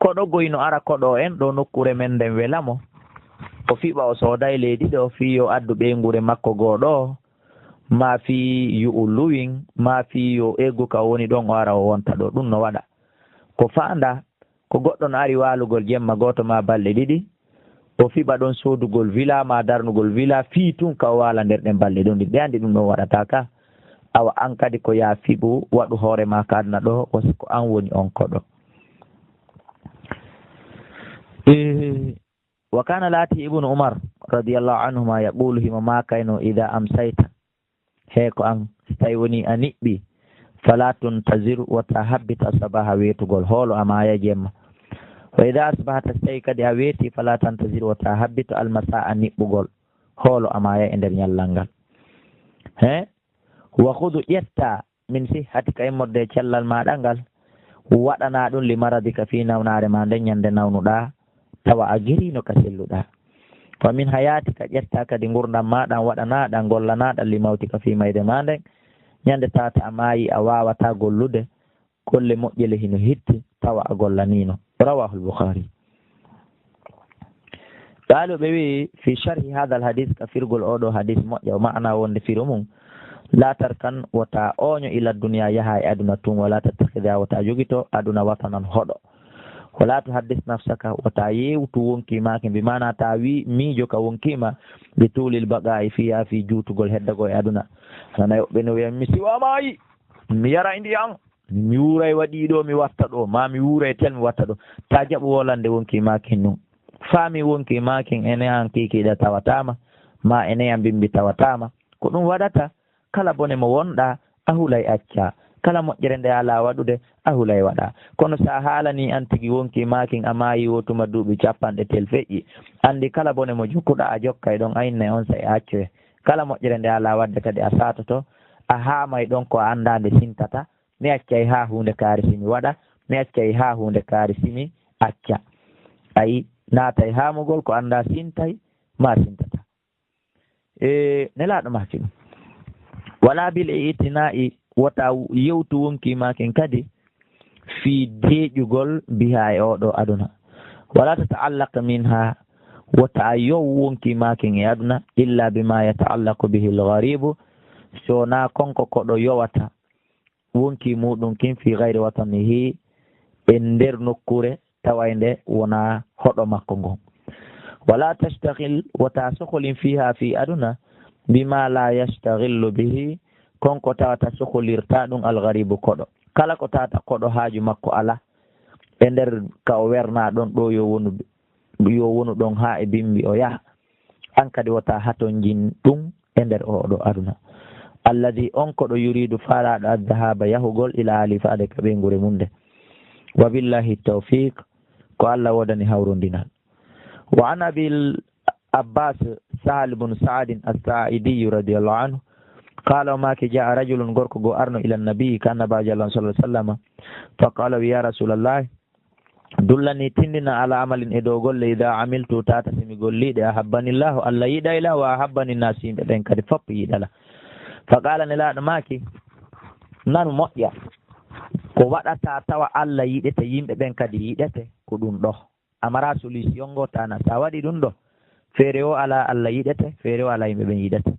Koɗo goy no ara koɗo en ɗo nokkuure men nden wela mo, o fiɓa, o sooday leydi ɗo fii yo addu ɓeynguure makko goo ɗo, maa fii yu'u luwin, maa fii yo eggu ka o woni ɗon, o ara o wonta ɗo. Ɗum no waɗa. Ko faanda, ko goɗɗo no ari waalugol jemma gooto maa balɗe ɗiɗi, o fiɓa ɗon soodugol villa maa darnugol villa, fii tun ka o waala nder ɗen balɗe ɗon ɗiɗi. Ɓe anndi ɗum ɗon waɗataa ka. Awa an kadi ko yaa fiɓu, waɗu hoore maa ka aduna ɗo, wasi ko an woni on koɗo. Eh, Wa kana laati Ibnu Umar radiyallahu anhuma yaqulu, himo maakayno, "Idha amsayta, heeko an, si tawi woni a niɓɓi, fala tuntazir, wota habbito, assabaha, weetugol, hoolo a maaya jemma. Wa ida asbahata, si tawi kadi a weeti, fala tantazir, wota habbito, almasa, a niɓɓugol, hoolo a maaya e nder ñallal ngal. He? Wa khudu, ƴetta, min sihhatika, immorde e cellal maaɗa ngal, waɗana ɗum li maradika, fii nawnaare ma nden, ñande nawnuɗaa, tawa a giriino ka selluɗaa. Wa min hayatika, ƴetta kadi ngurndan maaɗa, waɗanaɗa, gollanaɗa, li mawtika, fii mayde ma nden, ñande tawata a maayi, a waawataa gollude, golle moƴƴe le hino hitti, tawa a gollaniino. Rawahul Bukhari. Qaalu, ɓe wi'i, fi sharhi hadha al hadith, ka firgol oo ɗoo hadith moƴƴa, o ma'ana wonde firo mum, la tarkan, wota ooño, ila dunya, yaha e aduna tun, wala tattakhidha, wota jogito aduna watanan hoɗo. Wala tuhaddis nafsaka, wota yewtu wonkii maakin, bi maana ta wi miijo ka wonkii ma, bi tulil baqa'i fiha, fi juutugol heddagol e aduna. Nana yoɓɓe no wi'a, mi siwa maayi, mi yara ndiyam, mi wuuray waɗi ɗoo, mi watta ɗoo, ma mi wuuray tel, mi watta ɗoo. Ta jaɓu wolande wonkii maakin nun. Faami wonkii maakin, ene an kiikiiɗe tawataama, ma ene an bimbi tawataama. Ko ɗum waɗata, kala bone mo wonɗaa, a hulay accaa. Kala moƴƴere nde alaa waɗude, a hulay waɗaa. Kono si a haalanii an tigi wonkii maakin a maayi woo tuma duuɓi capanɗe tel feƴƴi, anndi kala bone mo jokkuɗaa, a jokkay ɗon, a innay on sa'e a accoye. Kala moƴƴere nde alaa waɗde kadi a saatoto, a haamay ɗon ko a anndaa nde sintata, mi accay haa huunde kaari si mi waɗa, mi accay haa huunde kaari si mi acca. Ayi, naatay haamugol ko anndaa sintay, maa sintata. E, Nelaaɗo maaki ɗum. Wala bil i'tina'i, wota yewtu wonkii maakin kadi fii deeƴugol biha e oo ɗoo aduna. Wala tata'allaq minha, wota a yow wonkii maakin e aduna, illa bima yata'allaqu bihi al-gharibu, so wonaa kon ko koɗo yowata wonkii muuɗum kin fi ghayri watanihi, e nder nokkuure tawaynde wonaa hoɗo makko ngon. Wala tashtaghil, wota sokolin fiha fi aduna, bima la yashtaghillu bihi, kon ko tawata sokolirta ɗum al-gharibu koɗo. Kala ko tawata koɗo haaju makko alaa, e nder ka o wernaa ɗon ɗoo yo wonu yo wonu ɗon haa e bimbi o yaha. An kadi wota hatonjin ɗum e nder oo ɗoo aduna. Alladhi, on koɗo, yuridu, faalaaɗo, adh-dhahaba, yahugol, ila ahli, faade ka ɓeynguure mum nde. Wa billahi tawfiq, ko Alla woodani hawrondinal. Wa an Abil Abbas Sahal ibn Sa'adin as-Sa'idi radiyallahu anhu, qala, o maaki, jaa rajulun, gorko goo arno, ila nabi, ka Annabaajo Alla sallallahu alaihi wasallam, fa qala, wi, ya Rasulallah, dullani, tindina, ala amalin, e dow golle, ida amiltu, tata si mi golliiɗe, ahabbanillahu, Alla yiɗay lan, wa ahabbani naasu, yimɓe ɓen kadi fof yiɗa lan. Fa qala, Nelaaɗo maaki, nanu moƴƴa, ko waɗata tawa Alla yiɗete, yimɓe ɓen kadi yiɗete, ko ɗum ɗoo. A mara solution ngo tana, sa waɗi ɗum ɗoo, feere o alaa Alla yiɗete, feere o alaa yimɓe ɓen yiɗete.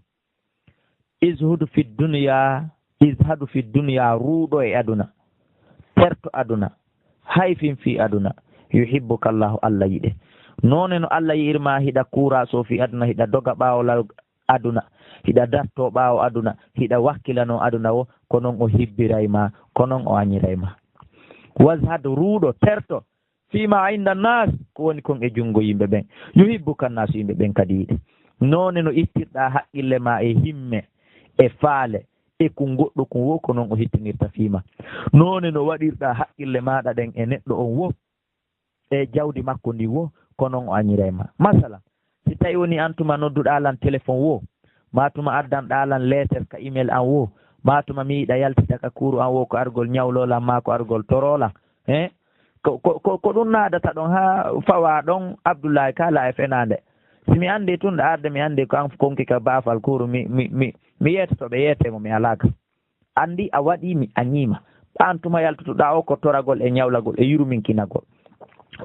Izhudu fi dunya, izhadu fi dunya, ruuɗo e aduna, terto aduna, hayfin fi aduna, yuhibbuka Allahu, Alla yiɗe. Noone no Alla yi'irma, hiɗa kuura so fi aduna, hiɗa doga ɓaawo law aduna, hiɗa darto ɓaawo aduna, hiɗa wakkilano aduna wo, ko non o hibbiray ma, ko non o añiray ma. Wazhad, ruuɗo, terto, fima inda nas, ko woni kon e junngo yimɓe ɓen. Yuhibbuka nas, yimɓe ɓen kadi yiɗe. Noone no ittirɗa haqqille ma e himme, e faale, e kun goɗɗo kun wo, ko non o hittinirta fima. Noone no waɗirɗa haqqille maaɗa ɗen e neɗɗo on wo, e jawdi makko ndin wo, ko non o añiray ma. Masalan, si tawi woni an tuma nodduɗa lan telefon wo, ma tuma addanɗa lan leeter ka email an wo, ma tuma mi yiɗa yaltita ka kuuru an wo, ko argol ñawlo lan, ma ko argol toro lan, he? Ko, ko, ko, ko ɗum naadata ɗon haa fawa ɗon Abdullahi Kala e fenaande. Si mi anndi tun ɗa arde, mi anndi ko an konki ka baafal kuuru, mi, mi, mi, mi yeetoto ɓe yeete mo, mi alaaka. Anndi a waɗi, mi añiima. An tuma yaltutuɗa o ko toragol e ñawlagol e yurminkinagol.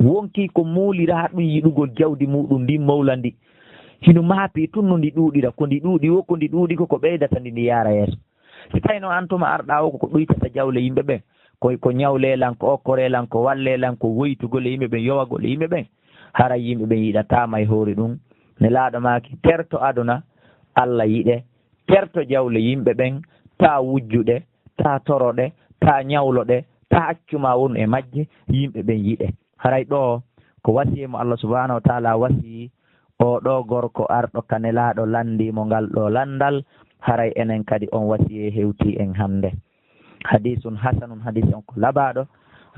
Wonkii ko muulira ɗum yiɗugol jawdi muɗum ndin mawla ndi. Hino maapi tun no ndi ɗuuɗira. Ko ndi ɗuuɗi wo, ko ndi ɗuuɗi ko, ko ɓeydata ndi, ndi yaara yeeso. Si tawi no an tuma arɗa o ko, ko ɗuytata jawle yimɓe ɓen, ko, ko ñawle lan, ko okkore lan, ko walle lan, ko woytugol e yimɓe ɓen, yowagol e yimɓe ɓen, haray yimɓe ɓen yiɗataama e hoore ɗum. Nelaaɗo maaki, terto aduna, Alla yiɗe, terto jawle yimɓe ɓen, taa wujju ɗe, taa toro ɗe, taa ñawlo ɗe, taa accu ma wonu e majje, yimɓe ɓen yiɗe. Haray ɗoo ko wasiyee mo Allah subhanahu wa taala wasiyii oo ɗoo gorko arɗo ka Nelaaɗo, lanndii mo ngal ɗoo lanndal, haray enen kadi on wasiyee hewtii en hannde. Hadiisun hasanun, hadiis on ko labaaɗo,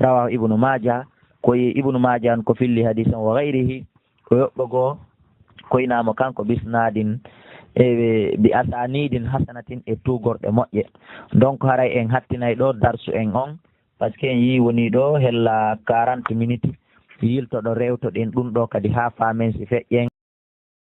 rawaahu Ibnu Maaja, ko yi-, Ibnu Maaja on ko filli hadiis on, wa gayrihi, ko yoɓɓo goo, ko inaamo kanko bisnaadin, e bi asaaniidin hasanatin, e tuugorɗe moƴƴe. Donc, haray en hattinay ɗoo darsu en on, parce que en yii wonii ɗoo hella quarante minutes, yiltoɗo rewtoɗen ɗun ɗoo kadi haa faamen si feƴƴen.